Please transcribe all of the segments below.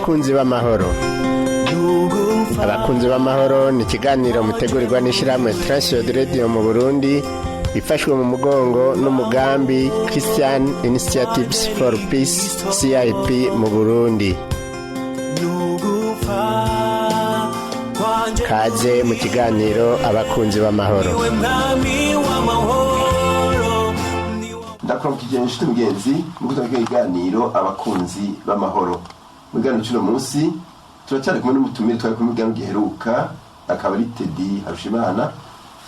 Abakunzi b'amahoro. Abakunzi b'amahoro ni ikiganiro mutegurirwa n'ishyirahamwe Transworld Radio mu Burundi, ifashwe mu mugongo n'umugambi Christian Initiatives for Peace, CIP, mu Burundi. Kaze mu kiganiro Abakunzi b'amahoro. Ndakuramukije, inshuti mugenzi, mu gutanga ikiganiro Abakunzi b'amahoro. Mu kiganiro cy'uno munsi turacyari kumwe n'umutumire twari kumwe mu giheruka, akaba ari Teddy Harushimana,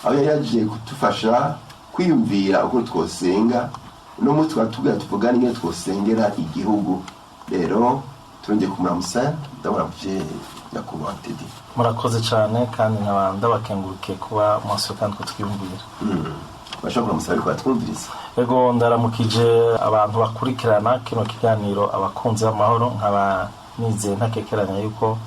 aho yari yagiye kudufasha kwiyumvira uko twosenga. Uno munsi tukaba tubwira tuvugane ingene twosengera igihugu. Rero turongeye kumuramusa. Ndamuramukije, nyakubahwa Teddy. Murakoze cyane, kandi nkaba ndabakengurukiye kuba mwasuye kandi kutwiyumvira. Bashobora kuramusa ariko batwumviriza. Ego, ndaramukije abantu bakurikirana kino kiganiro Abakunzi b'amahoro, nkaba nizeye ntakekeranya yuko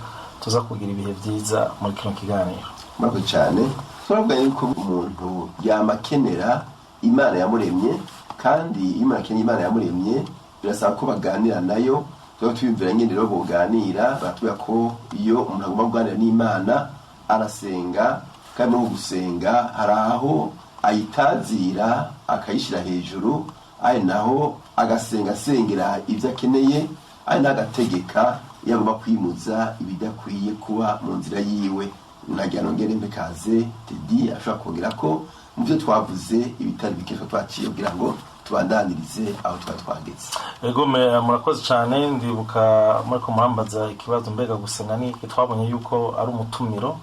tuza kugira ibihe byiza muri kino kiganiro. Murakoze cyane. Turavuga yuko umuntu yama akenera Imana yamuremye, kandi iyo umuntu akeneye Imana yamuremye birasaba ko baganira nayo. Tuba twiyumvira nyine rero boganira. Baratubwira ko iyo umuntu agomba kuganira n'Imana arasenga, kandi muri uko gusenga hari aho ayitazira akayishyira hejuru, ari naho agasenga asengera ibyo akeneye, ari naho agategeka iyo agomba kwimuza ibidakwiye kuba mu nzira yiwe. Nagira nongere mpekaze Teddy, ashobora kongera ko mu byo twavuze ibitari bike twaciye kugira ngo tubandanirize aho twari twageze. Ego, murakoze cyane. Ndibuka muri ko murambaza ikibazo: mbega gusenga ni iki? Twabonye yuko ari umutumiro,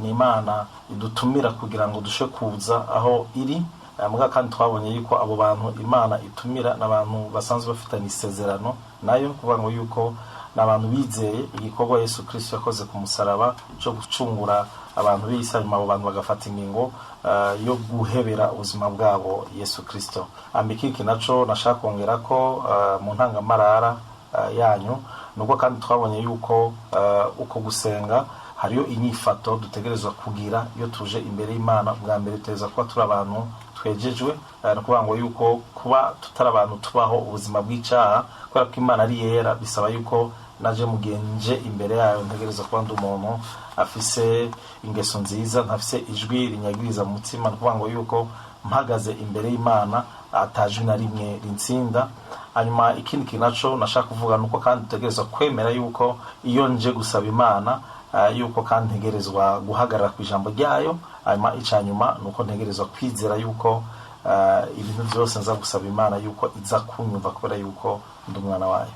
ni Imana idutumira kugira ngo dushe kuza aho iri. Muga kandi twabonye yuko abo bantu Imana itumira n'abantu basanzwe bafitanye isezerano nayo, kuvuga ngo yuko ni abantu bizeye igikorwa Yesu Kristo yakoze ku musaraba cyo gucungura abantu b'isi, hanyuma abo bantu bagafata ingingo yo guhebera ubuzima bwabo Yesu Kristo. Ikindi naco nashaka kongera ko mu ntangamarara yanyu, nubwo kandi twabonye yuko uko gusenga hariyo inyifato dutegerezwa kugira iyo tuje imbere y'Imana. Bwa mbere, dutegerezwa kuba turi abantu twejejwe, ni ukuvuga ngo yuko kuba tutari abantu tubaho ubuzima bw'icyaha, kubera ko Imana ari yera, bisaba yuko naje mu gihe nje imbere yayo ntegerezwa kuba ndi umuntu afise ingeso nziza, ntafise ijwi rinyagiriza mu mutima. Ni ukuvuga ngo yuko mpagaze imbere y'Imana atajwi na rimwe rinsinda. Hanyuma ikindi kintu naco nashaka kuvuga nuko kandi dutegerezwa kwemera yuko iyo nje gusaba Imana, yuko kandi ntegerezwa guhagarara ku ijambo ryayo. Hanyuma ica nyuma nuko ntegerezwa kwizera yuko ibintu byose nza gusaba Imana yuko iza kunyumva, kubera yuko ndi umwana wayo.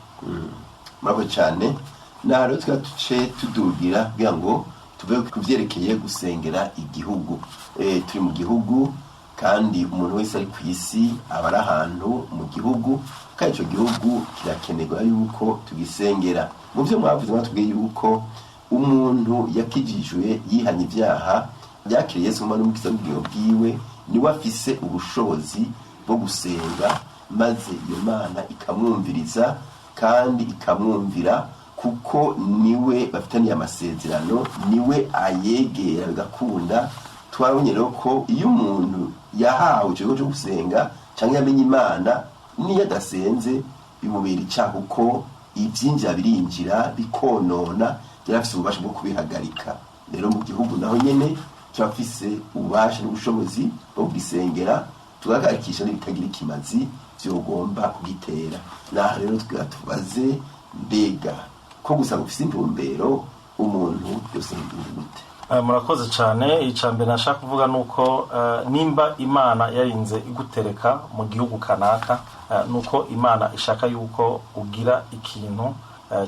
Murakoze cyane. Naha rero tukaba duce tudugira kugira ngo tuve ku byerekeye gusengera igihugu. Turi mu gihugu, kandi umuntu wese ari ku isi aba ari ahantu mu gihugu, kandi icyo gihugu kirakenerwa yuko tugisengera. Mu byo mwavuze, mwatubwiye yuko umuntu yakijijwe, yihanye ibyaha, yakiriye Yesu nk'Umwana n'Umukiza w'ubugingo bwiwe, niwe afise ubushobozi bwo gusenga, maze iyo Mana ikamwumviriza kandi ikamwumvira, kuko niwe bafitaniye amasezerano, niwe ayegera bigakunda. Twarabonye rero ko iyo umuntu yahawe ikigo cyo gusenga cyangwa yamenye Imana, niyo adasenze bimubera icyaha, kuko ibyinjira birinjira bikonona, yari afise ububasha bwo kubihagarika. Rero mu gihugu naho nyene turafise ububasha n'ubushobozi bwo kugisengera, tugahagarikisha n'ibitagira ikimazi vyogomba kugitera. Naha rero tugira tubaze: mbega ko gusa gufise intumbero, umuntu yosenga igihugu gute? Murakoze cyane. Icya mbere nashaka kuvuga ni uko nimba Imana yarinze igutereka mu gihugu kanaka, nuko Imana ishaka yuko ugira ikintu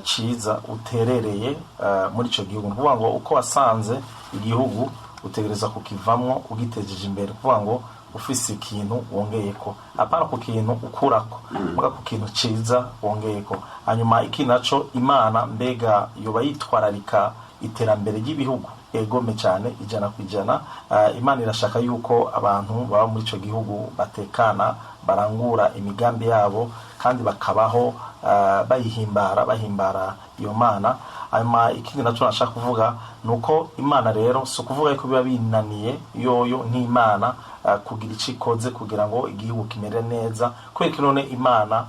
ciza uterereye muri ico gihugu. Ni ukuvuga ngo uko wasanze igihugu utegereza kukivamwo ugitejeje imbere, kuvuga ngo ufise ikintu wongeyeko, apana ku kintu ukurako, muga ku kintu ciza wongeyeko. Hanyuma iki naco, Imana mbega yoba yitwararika iterambere ry'ibihugu? Egome cyane, 100%. Imana irashaka yuko abantu baba muri ico gihugu batekana, barangura imigambi yabo, kandi bakabaho bayihimbara, bahimbara iyo Mana. Hanyuma ikindi naco nashaka kuvuga ni uko Imana rero, si ukuvuga yuko biba binaniye yoyo nk'Imana kugira ico ikoze kugira ngo igihugu kimere neza. Kubera ko none Imana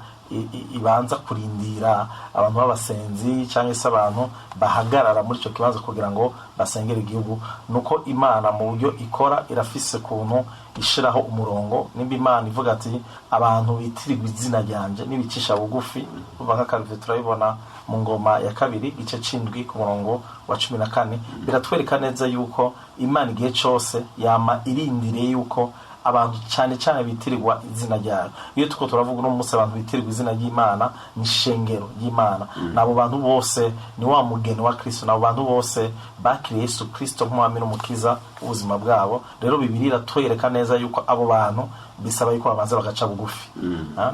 ibanza kurindira abantu b'abasenzi cyangwa se abantu bahagarara muri icyo kibanza kugira ngo basengere igihugu. Nuko Imana mu buryo ikora irafise ukuntu ishiraho umurongo. Nimba Imana ivuga ati abantu bitirirwa izina ryanje nibicisha bugufi, uva nk'akarivyo turabibona mu Ngoma ya Kabiri igice c'indwi ku murongo wa 14, biratwereka neza yuko Imana igihe cose yama irindiriye yuko abantu cyane cyane bitirirwa izina ryayo. Iyo tuko turavuga uno munsi abantu bitirirwa izina ry'Imana, ni ishengero ry'Imana, n'abo bantu bose ni wa mugeni wa Kristo, n'abo bantu bose bakiriye Yesu Kristo nk'umwami n'umukiza w'ubuzima bwabo. Rero Bibiliya iratwereka neza yuko abo bantu bisaba yuko babanza bagaca bugufi.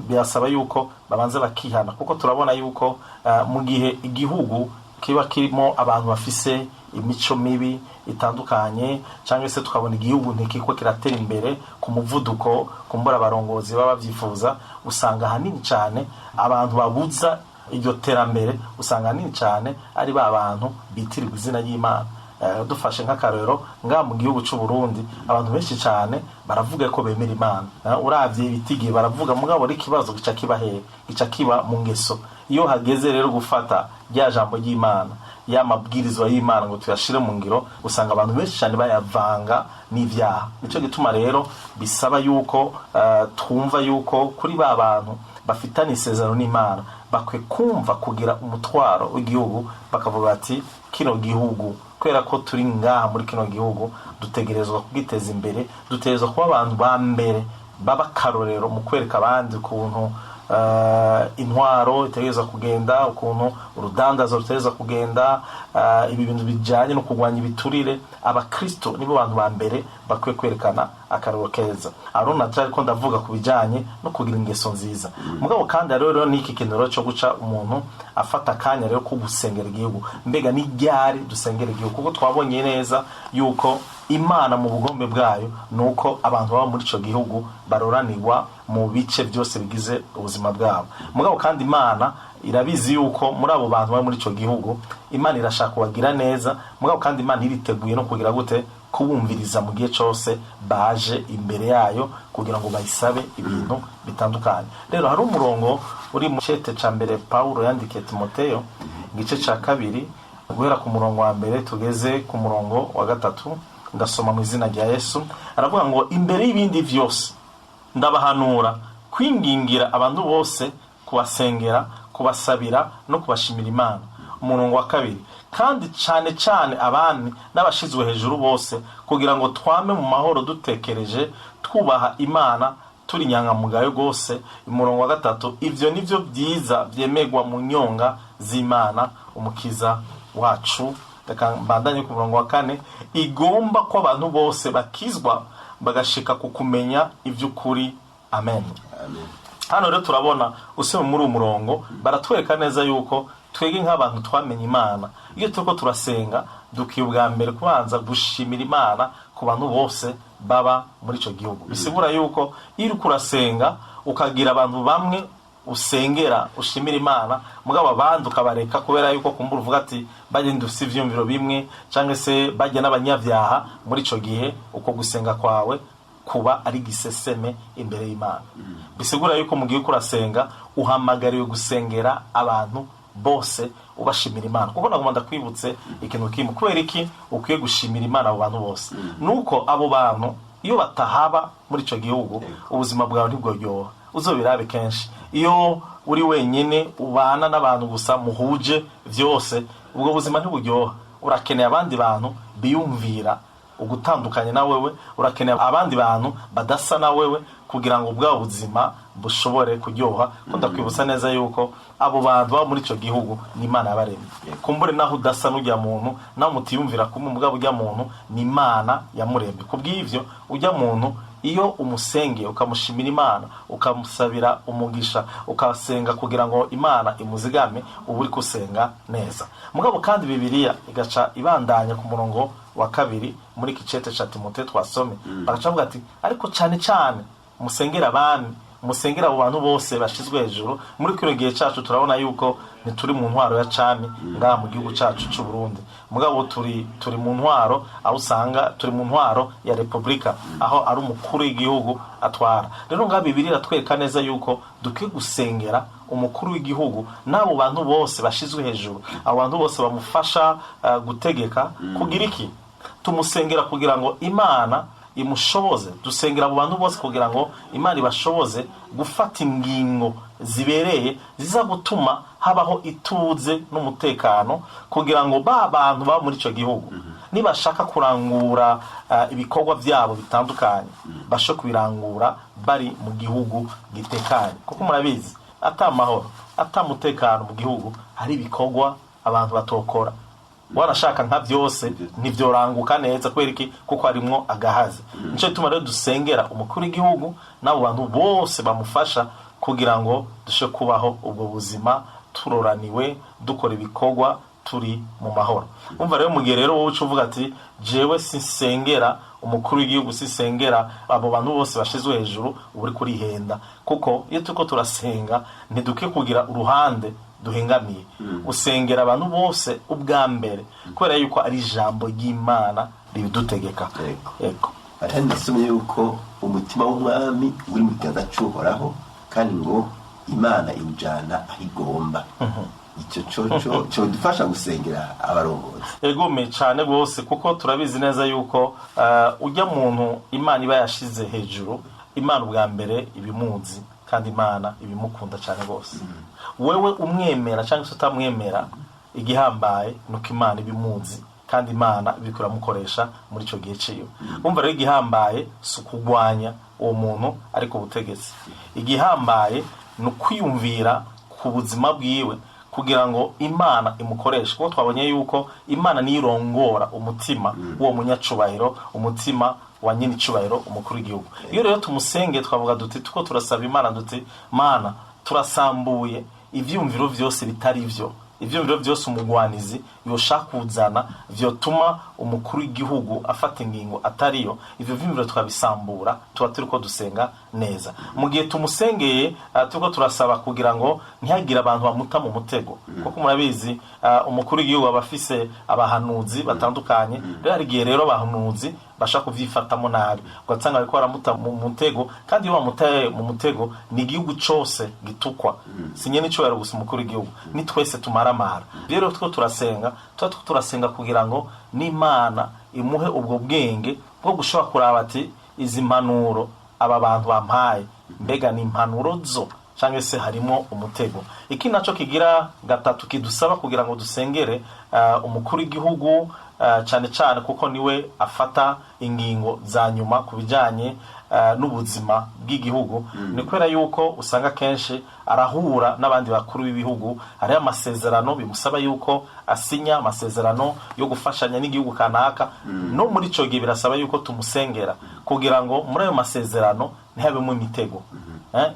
Birasaba yuko babanza bakihana, kuko turabona yuko mu gihe igihugu kiba kirimo abantu bafise imico mibi itandukanye, cyangwa se tukabona igihugu ntikiko kiratera imbere ku muvuduko kumbura abarongozi baba bavyifuza, usanga ahanini cyane abantu babuza iryo terambere, usanga ahanini cyane ari ba bantu bitirirwa izina ry'Imana. Dufashe nk'akarorero ngaha mu gihugu c'u Burundi, abantu benshi cyane baravuga ko bemera Imana. Uravye ibitigiye baravuga, mugabo ari ikibazo gica kiba hehe? Gica kiba mu ngeso. Iyo hageze rero gufata rya jambo ry'Imana, ya mabwirizwa y'Imana, ngo tuyashire mu ngiro, usanga abantu benshi cyane bayavanga n'ivyaha. Nico gituma rero bisaba yuko twumva yuko kuri ba bantu bafitanye isezerano n'Imana bakwiye kumva kugira umutwaro w'igihugu, bakavuga bati kino gihugu, kubera ko turi ngaha muri kino gihugu, dutegerezwa kugiteza imbere, dutegerezwa kuba abantu ba mbere baba akarorero mu kwereka abandi ukuntu intwaro itegerezwa kugenda, ukuntu urudandazo rutegerezwa kugenda, ibi bintu bijanye no kurwanya ibiturire. Abakristo nibo bantu ba mbere bakwiye kwerekana akarorero keza. Arona ariko ndavuga ku bijanye no kugira ingeso nziza. Mugabo kandi hariho rero n'iki kintu rero cyo guca umuntu afata akanya rero ko gusengera igihugu. Mbega ni ryari dusengera igihugu? Kuko twabonye neza yuko Imana mu bugombe bwayo ni uko abantu baba muri ico gihugu baroranirwa mu bice byose bigize ubuzima bwabo. Mugabo kandi Imana irabizi yuko muri abo bantu baba muri ico gihugu, Imana irashaka kubagira neza. Mugabo kandi Imana iriteguye no kugira gute? Kubumviriza mu gihe cose baje imbere yayo kugira ngo bayisabe ibintu bitandukanye. Rero hari umurongo uri mu cete ca mbere Paulo yandikiye Timoteyo, igice ca kabiri, guhera ku murongo wa mbere tugeze ku murongo wa 3. Ndasoma mu izina rya Yesu. Aravuga ngo imbere y'ibindi vyose ndabahanura kwingingira abantu bose, kubasengera, kubasabira no kubashimira Imana. Umurongo wa 2: kandi cane cane abami n'abashizwe hejuru bose, kugira ngo twame mu mahoro dutekereje, twubaha Imana, turi inyangamugayo rwose. Umurongo wa 3: ivyo nivyo vyiza vyemegwa mu nyonga z'Imana umukiza wacu. Reka mbandanye ku murongo wa 4: igomba ko abantu bose bakizwa bagashika ku kumenya ivy'ukuri. Amen. Amen. Hano rero turabona usoma muri uwo murongo, baratwereka neza yuko twebwe nk'abantu twamenye Imana, iyo turiko turasenga dukwiye ubwa mbere kubanza gushimira Imana ku bantu bose baba muri ico gihugu. Bisigura yuko iyo uriko urasenga ukagira abantu bamwe usengera ushimira Imana, mugabo abandi ukabareka kubera yuko kumbura uvuga ati bajye ndufise ivyiyumviro bimwe, canke se bajya n'abanyavyaha, muri ico gihe uko gusenga kwawe kuba ari giseseme imbere y'Imana. Bisigura yuko mu gihe uriko urasenga uhamagariwe gusengera abantu bose, ubashimira Imana. Kuko nagomba ndakwibutse ikintu kimwe: kubera iki ukwiye gushimira Imana abo bantu bose? Nuko abo bantu iyo batahaba muri ico gihugu, ubuzima bwawe ntibworyoha. Uzobirabe kenshi, iyo uri wenyine ubana n'abantu gusa muhuje vyose, ubwo buzima ntiburyoha. Urakeneye abandi bantu biyumvira ugutandukanye na wewe, urakeneye abandi bantu badasa na wewe, kugira ngo bwa buzima bushobore kuryoha. Ko ndakwibutsa neza yuko abo bantu baba muri ico gihugu ni Imana yabaremye. Kumbure naho udasa n'ujya muntu, naho mutiyumvira kumwe, mugabo ujya muntu ni Imana yamuremye. Kubw'ivyo ujya muntu iyo umusengeye, ukamushimira Imana, ukamusabira umugisha, ukasenga kugira ngo Imana imuzigame, uba uri kusenga neza. Mugabo kandi Bibiliya igaca ibandanya ku murongo wa 2 muri iki cete ca Timoteyo twasome, bagaca bavuga ati ariko cane cane musengera abami, musengera abo bantu bose bashizwe hejuru. Muri kino gihe cacu turabona yuko ntituri mu ntwaro ya cami ngaha mu gihugu cacu c'u Burundi, mugabo turi mu ntwaro aho usanga turi mu ntwaro ya republika, aho ari umukuru w'igihugu atwara. Rero ngaha Bibiliya iratwereka neza yuko dukwiye gusengera umukuru w'igihugu n'abo bantu bose bashizwe hejuru, abo bantu bose bamufasha gutegeka kugira iki? Tumusengera kugira ngo Imana imushoboze. Dusengera abo bantu bose kugira ngo Imana ibashoboze gufata ingingo zibereye ziza gutuma habaho ituze n'umutekano, kugira ngo ba bantu baba muri icyo gihugu nibashaka kurangura ibikorwa byabo bitandukanye bashe kubirangura bari mu gihugu gitekanye. Kuko murabizi, ata mahoro, ata mutekano mu gihugu, hari ibikorwa abantu batokora, wanashaka nka byose ntibyoranguka neza. Kubera iki? Kuko harimwo agahazi. Nico gituma rero dusengera umukuru w'igihugu n'abo bantu bose bamufasha, kugira ngo dushe kubaho ubwo buzima turoraniwe, dukora ibikorwa turi mu mahoro. Umva rero, mu gihe rero wowe uca uvuga ati: "Jewe sinsengera umukuru w'igihugu, sinsengera abo bantu bose bashizwe hejuru", uba uri kurihenda, kuko iyo turiko turasenga ntidukwiye kugira uruhande duhengamiye. Usengera abantu bose ubwa mbere, kubera yuko ari ijambo ry'Imana ribidutegeka. Yego. Yego. Kandi nasomye yuko umutima w'umwami uri mu kiganza cy'Uhoraho, kandi ngo Imana iwujana aho igomba. Icyo coco codufasha gusengera abarongozi. Egome cyane rwose, kuko turabizi neza yuko ujya muntu Imana iba yashize hejuru, Imana ubwa mbere ibimuzi, kandi Imana ibimukunda cyane rwose. Wewe umwemera cyangwa se utamwemera, igihambaye ni uko Imana ibimuzi, kandi Imana ibiko iramukoresha muri icyo gihe ciwe. Umva rero, igihambaye si ukugwanya uwo muntu ari ku butegetsi, igihambaye ni ukwiyumvira ku buzima bwiwe kugira ngo Imana imukoreshe, kuko twabonye yuko Imana niyo irongora umutima w'uwo munyacubahiro, umutima wa nyine icubahiro umukuru w'igihugu. Iyo rero tumusenge, twavuga duti tuko turasaba Imana duti: "Mana, turasambuye ivyumviro vyose bitari vyo, ivyumviro vyose umugwanizi yoshaka kuzana vyotuma umukuru w'igihugu afata ingingo atariyo. Ivyo vyumviro twabisambura." Tuba turiko dusenga neza. Mu gihe tumusengeye, turiko turasaba kugira ngo ntihagire abantu bamuta mu mutego, kuko murabizi, umukuru w'igihugu aba afise abahanuzi batandukanye. Rero hari igihe rero abahanuzi bashaka kuvyifatamo nabi, ugasanga bariko baramuta mu mutego. Kandi iyo bamutaye mu mutego, ni igihugu cose gitukwa, si nyene icubahiro gusa umukuru w'igihugu, ni twese tumaramara. Rero two turasenga, tuba turiko turasenga kugira ngo n'Imana imuhe ubwo bwenge bwo gushobora kuraba ati: "Izi mpanuro aba bantu bampaye, mbega ni impanuro zo cyangwa se harimo umutego?" Iki naco kigira gatatu kidusaba kugira ngo dusengere umukuru w'igihugu, cyane cyane kuko niwe afata ingingo za nyuma ku bijyanye n'ubuzima bw'igihugu, ni kubera yuko usanga kenshi arahura n'abandi bakuru b'ibihugu. Hariho amasezerano bimusaba yuko asinya, amasezerano yo gufashanya n'igihugu kanaka. No muri ico gihe birasaba yuko tumusengera kugira ngo muri ayo masezerano ntihabemo imitego.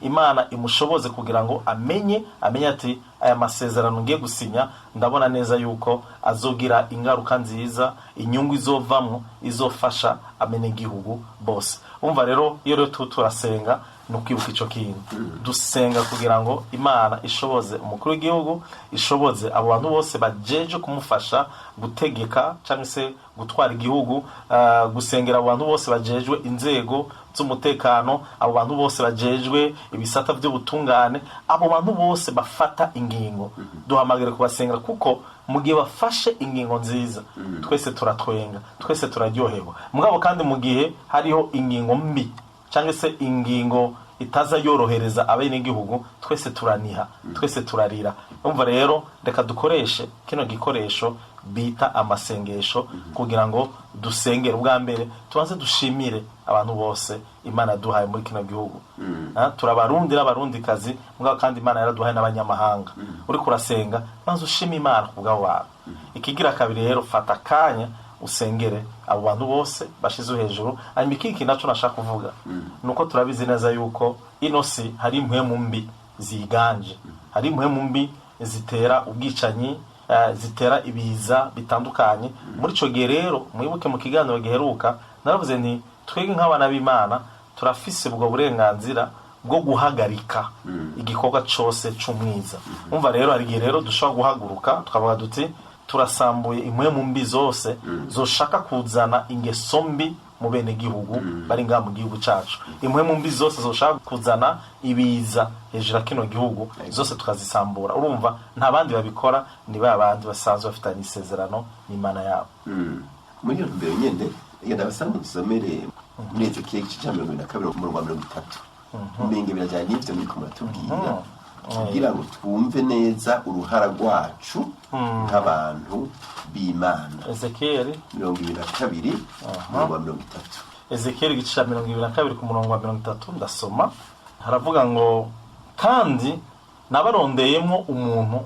Imana imushoboze kugira ngo amenye ati: "Aya masezerano ngiye gusinya, ndabona neza yuko azogira ingaruka nziza, inyungu izovamwo izofasha amenegihugu bose." Umva rero, iyo rero turasenga ni ukwibuka ico kintu. Dusenga kugira ngo Imana ishoboze umukuru w'igihugu, ishoboze abo bantu bose bajeje kumufasha gutegeka cyangwa se gutwara igihugu, gusengera abo bantu bose bajejwe inzego z'umutekano, abo bantu bose bajejwe ibisata by'ubutungane, abo bantu bose bafata ingingo. Duhamagare kubasengera, kuko mu gihe bafashe ingingo nziza, twese turatwenga, twese turaryoherwa. Mugabo kandi mu gihe hariho ingingo mbi cyangwa se ingingo itaza yorohereza abenegihugu, twese turaniha, twese turarira. Umva rero, reka dukoreshe kino gikoresho bita amasengesho kugira ngo dusengere. Ubwa mbere tubanze dushimire abantu bose Imana yaduhaye muri kino gihugu. Turabarundi n'Abarundikazi, mugabo kandi Imana yaraduhaye n'abanyamahanga. Uriko urasenga, banza ushime Imana ku bw'abo bantu. Ikigira kabiri rero, fata akanya usengere abo bantu bose bashize hejuru. Hanyuma ikindi naco nashaka kuvuga ni uko turabizi neza yuko ino si hari impwemu mbi ziganje, hari impwemu mbi zitera ubwicanyi, zitera ibiza bitandukanye. Muri ico gihe rero, mwibuke mu kiganiro giheruka naravuze nti: "Twebwe nk'abana b'Imana turafise ubwo burenganzira bwo guhagarika igikorwa cose c'umwiza." Umva rero, hari igihe rero dushobora guhaguruka tukavuga duti: "Turasambuye impwemu mbi zose zoshaka kuzana ingeso mbi." mu bene gihugu bari ngaha mu gihugu cacu. Impwemu mbi zose zoshaka kuzana ibiza hejuru ya kino gihugu zose tukazisambura. Urumva nta bandi babikora, ni ba bandi basanzwe bafitanye isezerano n'Imana yabo. Muri iyo ntumbero nyene, reka ndabasaba musomere muri Ezekiyeli igice ca 22, umurongo wa 30. Umenga birajanye n'ivyo muriko muratubwira, kugira ngo twumve neza uruhara rwacu nk'abantu b'Imana. Ezekiyeli 22, umurongo wa 30. Ezekiyeli igice ca 22 ku murongo wa 30, ndasoma, haravuga ngo: "Kandi nabarondeyemo umuntu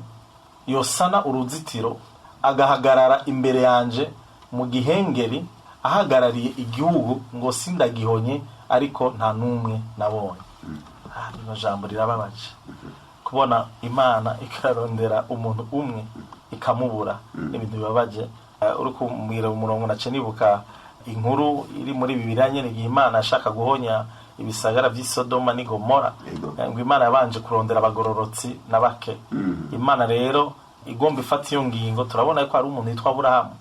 yosana uruzitiro, agahagarara imbere yanje mu gihengeri, ahagarariye igihugu, ngo sindagihonye, ariko nta n'umwe nabonye." Rino jambo rirababaje, kubona Imana ikarondera umuntu umwe ikamubura, ni ibintu bibabaje. Uri kumbwira umurongo, nace nibuka inkuru iri muri Bibiliya nyene, igihe Imana yashaka guhonya ibisagara vy'i Sodoma n'i Gomora. Ngo Imana yabanje kurondera abagororotsi na bake. Imana rero igomba ifata iyo ngingo, turabona ko hari umuntu yitwa Aburahamu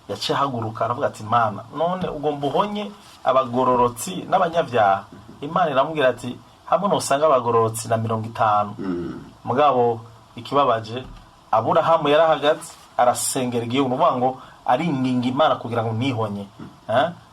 yaciye ahaguruka aravuga ati: "Imana, none ugomba uhonye abagororotsi n'abanyabyaha?" Imana iramubwira ati: "Hamwe nusanga abagororotsi na 50." Mugabo ikibabaje, Aburahamu yarahagaze arasengera igihugu, ni ukuvuga ngo aringinga Imana kugira ngo ntihonye.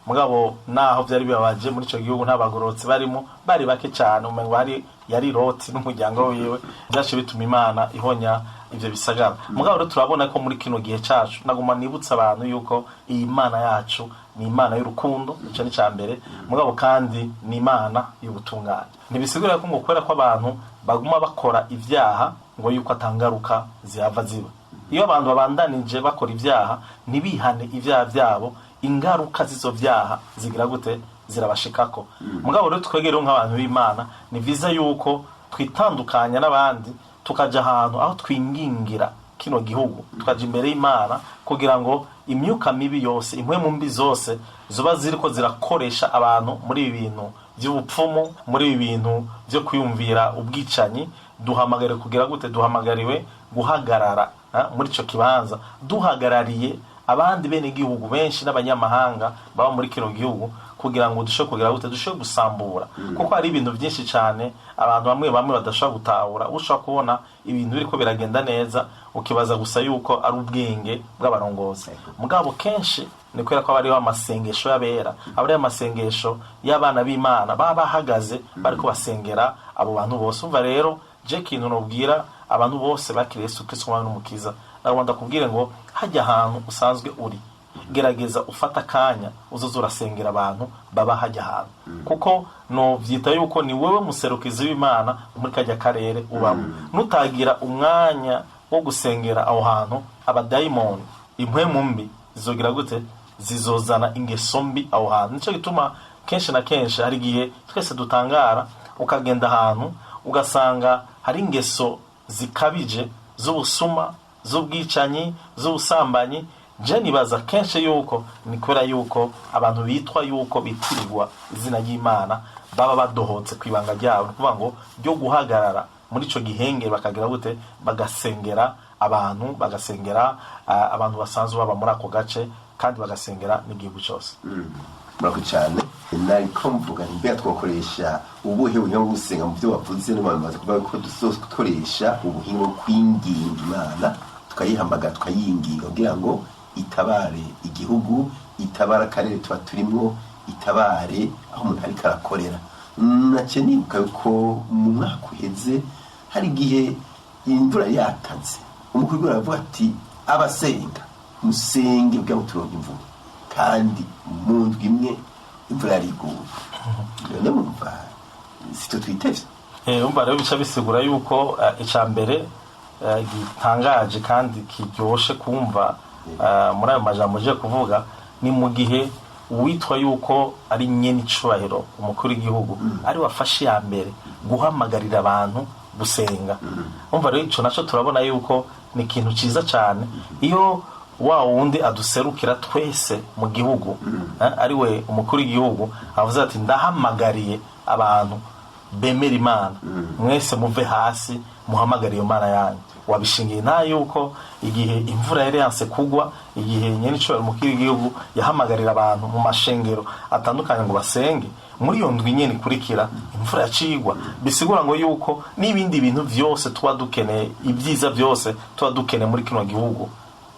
Mugabo naho byari bibabaje, muri icyo gihugu nta bagororotsi barimo, bari bake cyane, umengo hari yari Loti n'umuryango wiwe. Byaciye bituma Imana ihonya ivyo bisagara. Mugabo rero turabona ko muri kino gihe cacu, naguma nibutsa abantu yuko iyi Mana yacu ni Imana y'urukundo, ico ni ca mbere, mugabo kandi ni Imana y'ubutungane. Ntibisigura ko ngo kubera ko abantu baguma bakora ivyaha ngo yuko atangaruka zihava ziba. Iyo abantu babandanije bakora ibyaha ntibihane ibyaha byabo, ingaruka z'izo vyaha zigira gute? Zirabashikako. Mugabo rero twegere nk'abantu b'Imana, ni vyiza yuko twitandukanya n'abandi, tukaja ahantu aho twingingira kino gihugu, tukaja imbere y'Imana kugira ngo imyuka mibi yose, impwemu mbi zose zoba ziriko zirakoresha abantu muri ibi bintu by'ubupfumu, muri ibi bintu byo kwiyumvira ubwicanyi, duhamagariwe kugira gute? Duhamagariwe guhagarara muri ico kibanza, duhagarariye abandi bene gihugu benshi n'abanyamahanga baba muri kino gihugu, kugira ngo dushobore kugira gute? Dushobore gusambura, kuko hari ibintu byinshi cyane abantu bamwe bamwe badashobora gutahura. Ushobora kubona ibintu biriko biragenda neza, ukibaza gusa yuko ari ubwenge bw'abarongozi. Mugabo kenshi ni kubera ko aba ariho amasengesho y'abera, aba ariho amasengesho y'abana b'Imana baba bahagaze bariko basengera abo bantu bose. Umva rero, je kintu nobwira abantu bose bakiriye Yesu Kristo umwami n'umukiza, nagomba ndakubwire ngo hajya ahantu usanzwe uri, gerageza ufata akanya uzoza urasengera abantu baba hajya ahantu, kuko novyita yuko ni wewe muserukizi w'Imana muri kajya karere ubamo. Nutagira umwanya wo gusengera aho hantu, abadayimoni, impwemu mbi zizogira gute? Zizozana ingeso mbi aho hantu. Nico gituma kenshi na kenshi hari igihe twese dutangara, ukagenda ahantu ugasanga hari ingeso zikabije z'ubusuma, z'ubwicanyi, z'ubusambanyi. Je nibaza kenshi yuko ni kubera yuko abantu bitwa yuko bitirirwa izina ry'Imana baba badohotse ku ibanga ryabo, ni ukuvuga ngo ryo guhagarara muri ico gihengeri, bakagira gute? Bagasengera abantu, bagasengera abantu basanzwe baba muri ako gace, kandi bagasengera n'igihugu cyose. Murakoze cyane. Nariko mvuga nti: mbega twakoresha ubuhe buhinga bwo gusenga? Mu byo wavuze n'abantu kuvuga ko dukoresha ubuhinga bwo kwinginga Imana, tukayihamagara, tukayinginga kugira ngo itabare igihugu, itabare akarere tuba turimwo, itabare aho umuntu ariko arakorera. Naciye nibuka yuko mu mwaka uheze hari igihe imvura yataze, umukuru w'igihugu aravuga ati: "Abasenga musenge kugira ngo turonke imvura." Kandi mu ndwi imwe imvura yariguye. None mumva sitwe twitevye? Umva rero, bica bisigura yuko ica mbere gitangaje kandi kiryoshe kumva muri ayo majambo uje kuvuga, ni mu gihe uwitwa yuko ari nyene icubahiro, umukuru w'igihugu, ari wafashe iya mbere guhamagarira abantu gusenga. Umva rero, ico naco turabona yuko ni ikintu ciza cane, iyo wa wundi aduserukira twese mu gihugu, ari we umukuru w'igihugu, avuze ati: "Ndahamagariye abantu bemera Imana mwese, muve hasi muhamagare iyo Mana yanyu." Wabishingiye nta yuko igihe imvura yari yanse kugwa, igihe nyenicubahiro umukuru w'igihugu yahamagarira abantu mu mashengero atandukanye ngo basenge, muri iyo ndwi nyene ikurikira imvura yacigwa. Bisigura ngo yuko n'ibindi bintu vyose tuba dukeneye, ibyiza byose tuba dukeneye muri kino gihugu,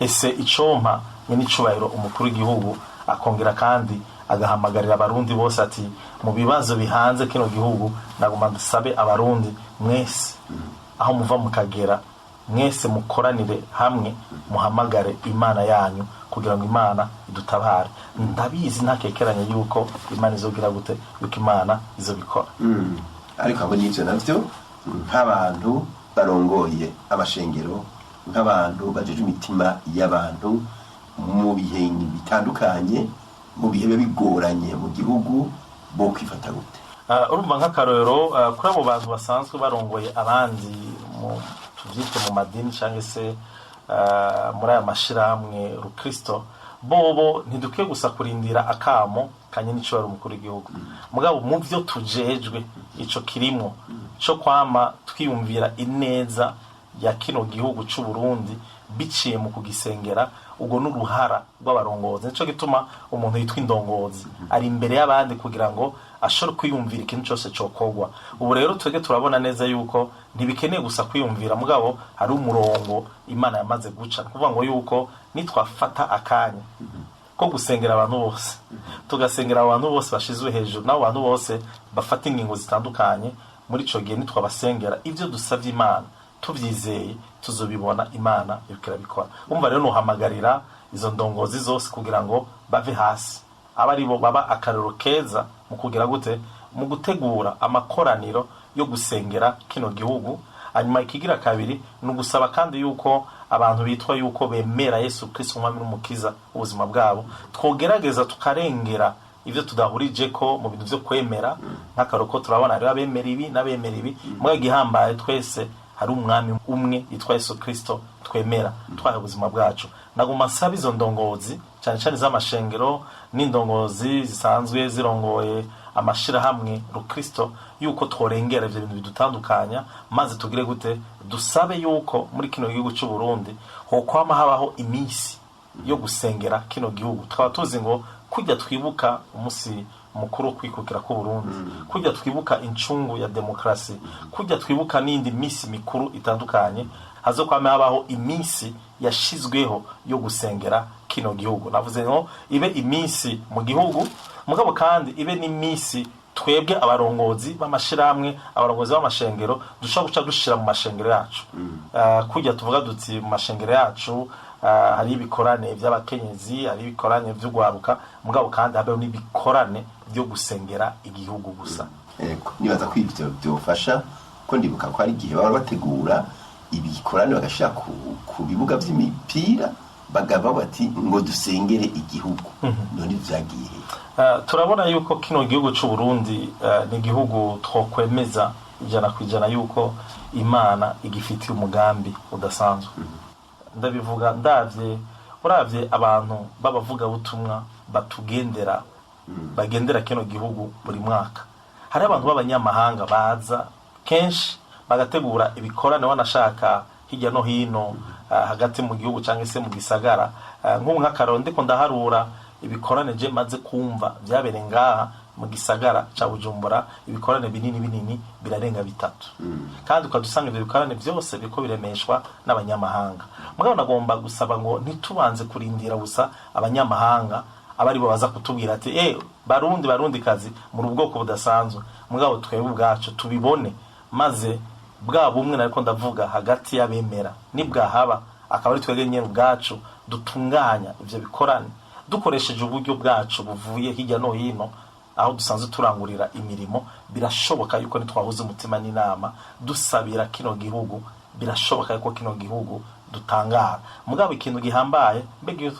ese icompa nyenicubahiro umukuru w'igihugu akongera kandi agahamagarira Abarundi bose ati: "Mu bibazo bihanze kino gihugu, naguma dusabe Abarundi mwese aho muva mukagera, mwese mukoranire hamwe, muhamagare Imana yanyu kugira ngo Imana idutabare." Ndabizi ntakekeranye yuko Imana izogira gute, yuko Imana izobikora. Ariko abo n'ivyo navyo, nk'abantu barongoye amashengero, nk'abantu bajeje imitima y'abantu mu bihe bitandukanye, mu bihe biba bigoranye mu gihugu, bo kwifata gute? Urumva nk'akarorero, kuri abo bantu basanzwe barongoye abandi mu tuvyite mu madini cyangwa se muri aya mashirahamwe rukristo, bobo ntidukwiye gusa kurindira akamo kanye n'icubahiro umukuru w'igihugu. Mugabo mu vyo tujejwe ico kirimwo co kwama twiyumvira ineza ya kino gihugu c'u Burundi biciye mu kugisengera. Ubwo n'uruhara rw'abarongozi. Nico gituma umuntu yitwa indongozi ari imbere y'abandi kugira ngo ashobore kwiyumvira ikintu cyose cokorwa. Ubu rero twebwe turabona neza yuko ntibikeneye gusa kwiyumvira, mugabo hari umurongo Imana yamaze guca. Ni ukuvuga ngo yuko nitwafata akanya ko gusengera abantu bose, tugasengera abantu bose bashizwe hejuru n'abo bantu bose bafata ingingo zitandukanye, muri ico gihe nitwabasengera, ivyo dusavye Imana tuvyizeye, tuzobibona Imana iriko irabikora. Umva rero, nuhamagarira izo ndongozi zose kugira ngo bave hasi, abe aribo baba akarero keza mu kugira gute, mu gutegura amakoraniro yo gusengera kino gihugu. Hanyuma ikigira kabiri ni ugusaba kandi yuko abantu bitwa yuko bemera Yesu Kristo umwami n'umukiza ubuzima bwabo, twogerageza tukarengera ivyo tudahurije ko mu bintu vyo kwemera. Nk'akaroro ko turabona hariho abemera ibi n'abemera ibi, mugabo igihambaye twese hari umwami umwe yitwa Yesu Kristo twemera, twahaye ubuzima bwacu. Naguma nsaba izo ndongozi, cyane cyane iz'amashengero n'indongozi zisanzwe zirongoye amashirahamwe rukristo, yuko tworengera ivyo bintu bidutandukanya, maze tugire gute, dusabe yuko muri kino gihugu c'u Burundi hokwama habaho iminsi yo gusengera kino gihugu. Tukaba tuzi ngo kujya twibuka umunsi mukuru wo kwikukira k'u Burundi, kujya twibuka incungu ya demokarasi, kujya twibuka n'indi minsi mikuru itandukanye, hazokwame habaho iminsi yashizweho yo gusengera kino gihugu. Navuze ngo ibe iminsi mu gihugu, mugabo kandi ibe n'iminsi twebwe abarongozi b'amashirahamwe, abarongozi b'amashengero dushobora guca dushira mu mashengero yacu. Kujya tuvuga duti mu mashengero yacu hari ibikorane by'abakenyezi, hari ibikorane vy'ugwaruka, mugabo kandi habeho n'ibikorane byo gusengera igihugu gusa. Ego, nibaza ko ivyo byofasha, ko ndibuka ko hari igihe baba bategura ibikorane bagashira ku bibuga vy'imipira, bagaba bati ngo dusengere igihugu. None vyagiye he? Turabona yuko kino gihugu c'u Burundi ni igihugu twokwemeza 100% yuko Imana igifitiye umugambi udasanzwe. Ndabivuga ndavye, uravye abantu b'abavugabutumwa batugendera, bagendera kino gihugu buri mwaka. Hari abantu b'abanyamahanga baza kenshi bagategura ibikorane, wanashaka hirya no hino, hagati mu gihugu cyangwa se mu gisagara. Nk'ubu nk'akaroro, ndiko ndaharura ibikorane je maze kumva vyabereye ngaha mu gisagara ca Bujumbura, ibikorane binini binini birarenga bitatu, kandi ukadusanga ivyo bikorane vyose biriko biremeshwa n'abanyamahanga. Mugabo nagomba gusaba ngo ntitubanze kurindira gusa abanyamahanga aba aribo baza kutubwira ati: "Barundi, Barundi kazi, muri ubwoko budasanzwe." Mugabo twebwe ubwacu tubibone, maze bwa bumwe nariko ndavuga hagati y'abemera nibwahaba, akaba ari twebwe nyene ubwacu dutunganya ivyo bikorane dukoresheje uburyo bwacu buvuye hirya no hino aho dusanzwe turangurira imirimo. Birashoboka yuko nitwahuza umutima n'inama dusabira kino gihugu, birashoboka yuko kino gihugu dutangara. Mugabo ikintu gihambaye, mbega iyo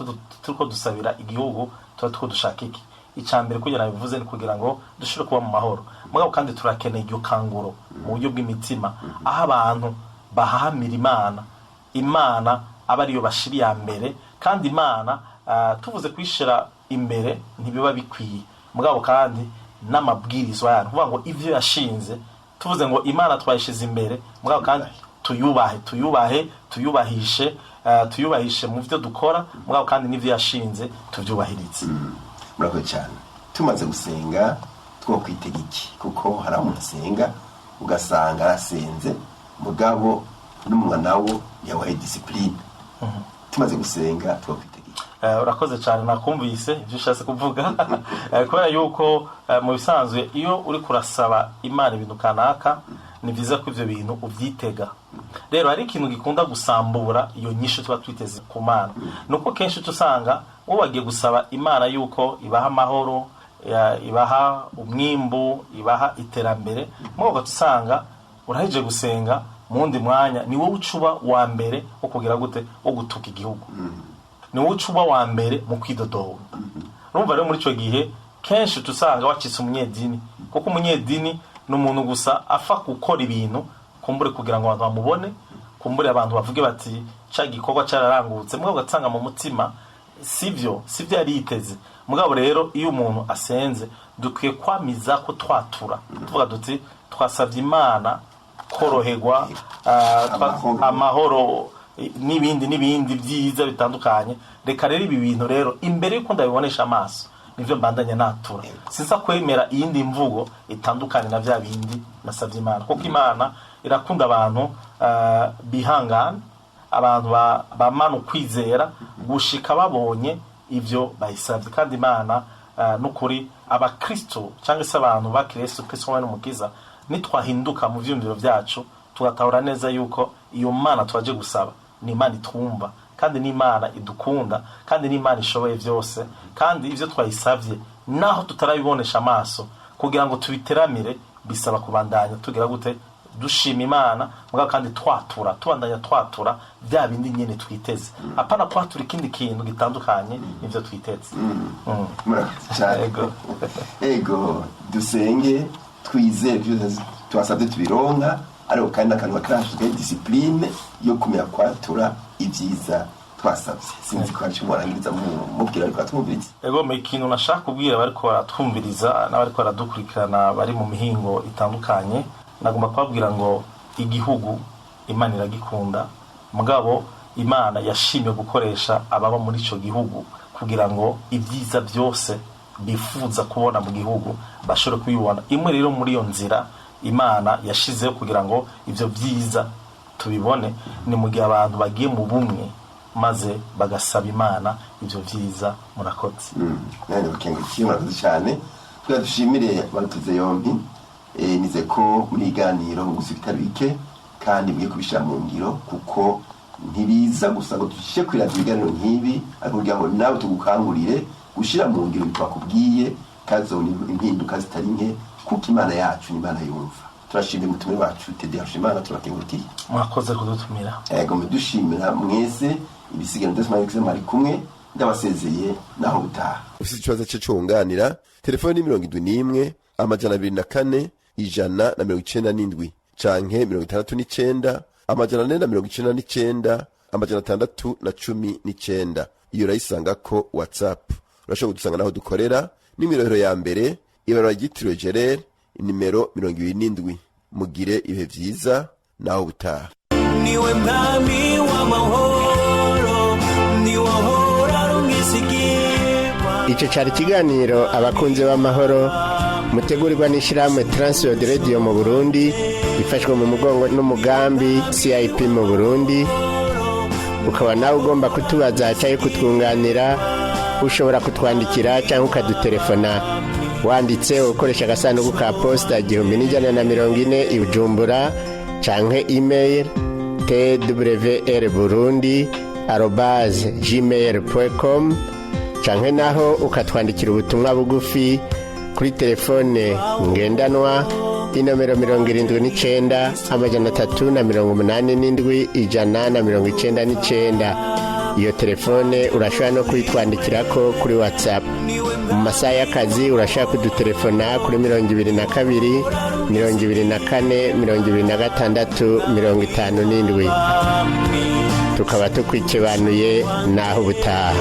turiko dusabira igihugu tuba turiko dushaka iki? Icya mbere, kugira bivuze, ni kugira ngo dushobore kuba mu mahoro. Mugabo kandi turakeneye iryo kanguro mu buryo bw'imitima, aho abantu bahahamira Imana, Imana aba ariyo bashira iya mbere. Kandi Imana, tuvuze kuyishira imbere ntibiba bikwiye, mugabo kandi n'amabwirizwa yayo, kuvuga ngo ivyo yashinze, tuvuze ngo Imana twayishize imbere, mugabo kandi Tuyubahe, tuyubahe, tuyubahishe, tuyubahishe mu byo dukora, mugabo kandi n'ivyo yashinze tuvyubahirize. Murakoze cyane. Tumaze gusenga twokwitega iki? Kuko hari aho umuntu asenga ugasanga arasenze, mugabo n'umunwa nawo yawaye disipurine. Tumaze gusenga twokwitega iki? Urakoze cyane, nakumvise ibyo ushatse kuvuga. Kubera yuko mu bisanzwe iyo uri kurasaba Imana ibintu kanaka, ni byiza ko ibyo bintu ubyitega. Rero hari ikintu gikunda gusambura iyo nyishu tuba twiteze ku Mana, ni uko kenshi uca usanga wowe wagiye gusaba Imana yuko ibaha amahoro, ibaha umwimbu, ibaha iterambere, mugabo ugaca usanga urahejeje gusenga, mu wundi mwanya ni wowe uca uba wa mbere wo kugira gute? Wo gutuka igihugu. Ni wowe uca uba wa mbere mu kwidodoba. Urumva rero muri icyo gihe kenshi uca usanga wacitse umunyedini, kuko umunyedini ni umuntu gusa apfa gukora ibintu kumbure kugira ngo abantu bamubone, kumbure abantu bavuge bati ca gikorwa cararangutse, mugabo ugasanga mu mutima sivyo yari yiteze. Mugabo rero iyo umuntu asenze, dukwiye kwamiza ko twatura, tuvuga duti twasabye Imana koroherwa, Amahoro. Amahoro n'ibindi n'ibindi byiza bitandukanye. Reka rero ibi bintu rero imbere y'uko ndabibonesha amaso, nivyo mbandanya natura. Sinza kwemera iyindi mvugo itandukanye na vya bindi nasabye Imana, kuko Imana irakunda abantu bihangana, abantu bamana ukwizera gushika babonye ivyo bayisabye. Kandi Imana, n'ukuri abakristo cyangwa se abantu bakiriye Yesu Kristo nk'umwami n'umukiza, nitwahinduka mu vyiyumviro vyacu, tugatahura neza yuko iyo Mana twaje gusaba ni Imana itwumva, kandi ni Imana idukunda, kandi ni Imana ishoboye byose, kandi ivyo twayisavye naho tutarabibonesha amaso, kugira ngo tubiteramire bisaba kubandanya tugira gute? Dushima Imana, mugabo kandi twatura, tubandanya twatura bya bindi nyene twiteze, apana kwatura ikindi kintu gitandukanye n'ivyo twiteze. Murakoze cyane. Ego. Ego, dusenge twizere ibyo twasabye tubironka, ariko kandi n'akantu kacu ka disipurine yo kumenya kwatura ibyiza twasabye. Sinzi ko hari icyo mwarangiriza mubwira ariko atwumviriza. Ego, mu ikintu nashaka kubwira bariko baratwumviriza n'abariko baradukurikirana bari mu mihingo itandukanye, nagomba kubabwira ngo igihugu Imana iragikunda, mugabo Imana yashimye gukoresha ababa muri ico gihugu kugira ngo ibyiza byose bifuza kubona mu gihugu bashobore kubibona. Imwe rero muri iyo nzira Imana yashizeho kugira ngo ivyo byiza tubibone ni mu gihe abantu bagiye mu bumwe maze bagasaba Imana ivyo vyiza. Murakoze. Nane bakengurukiye, murakoze cyane. Twari dushimire abaruteze yombi. Nize ko muri iganiro gusa ibitari bike kandi mwiye kubishyira mu ngiro, kuko ntibiza gusa ngo dushyire kuri radiyo ibiganiro nk'ibi, ariko kugira ngo nawe tugukangurire gushyira mu ngiro ibyo twakubwiye, kandi uzabona impinduka zitari nke, kuko Imana yacu ni Imana yumva. Turashimira umutumire wacu Tede Imana, turakengurukiye. Murakoze kudutumira. Ego, dushimira mwese ibisigano byose mwari kumwe. Ndabasezeye naho gutaha. Ufite ikibazo cyo cyunganira, telefone ni 71 204 197 canke 69 499 619. Iyo urayisanga ko WhatsApp. Urashobora kudusanga naho dukorera n'imirohero ya mbere, ibarura ryitiriwe Gerere, inimero 27. Mugire ibihe vyiza naho ubutaha. Niwe mwami w'amahoro, niwe ahora ari umwisigirwa. Icyo cyari ikiganiro Abakunzi b'Amahoro, mutegurirwa n'ishyirahamwe Transworld Radio mu Burundi, ifashwe mu mugongo n'umugambi CIP mu Burundi. Ukaba nawe ugomba kutubaza cyangwa kutwunganira, ushobora kutwandikira cyangwa ukadutelefona wanditse ukoresha agasanduku ka posita 1140 i Bujumbura, canke email twrburundi@gmail.com, canke naho ukatwandikira ubutumwa bugufi kuri telefone ngendanwa inomero 79 387 199. Iyo telefone urashobora no kuyitwandikirako kuri WhatsApp. Mu masaha y'akazi urashobora kudutelefona kuri 22 24 26 57, tukaba tukwikibanuye. Naho ubutaha.